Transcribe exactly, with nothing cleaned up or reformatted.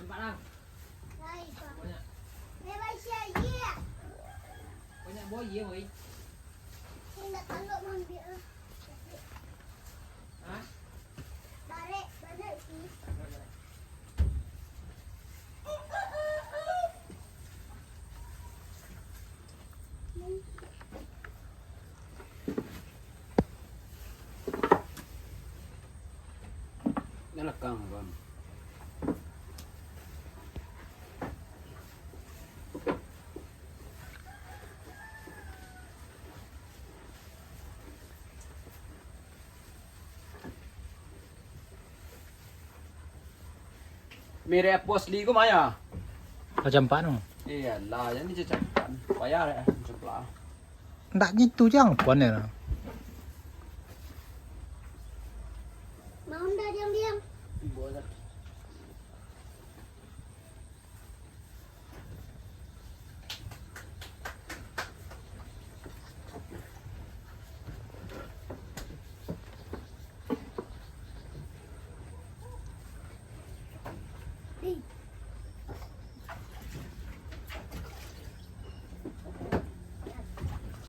Nampak lah. Banyak. Banyak buaya, woi. Indak talok maambiak lah. Hah? Barek, barek sih. Jan lakang, kawan. Merek Apple asli ko mah yo? Macam apa no? Iyolah, jan dicacakkan. Payah dek, macam lah. Ndak gitu, jangkon yo. Mau ndak diam-diam? Boleh.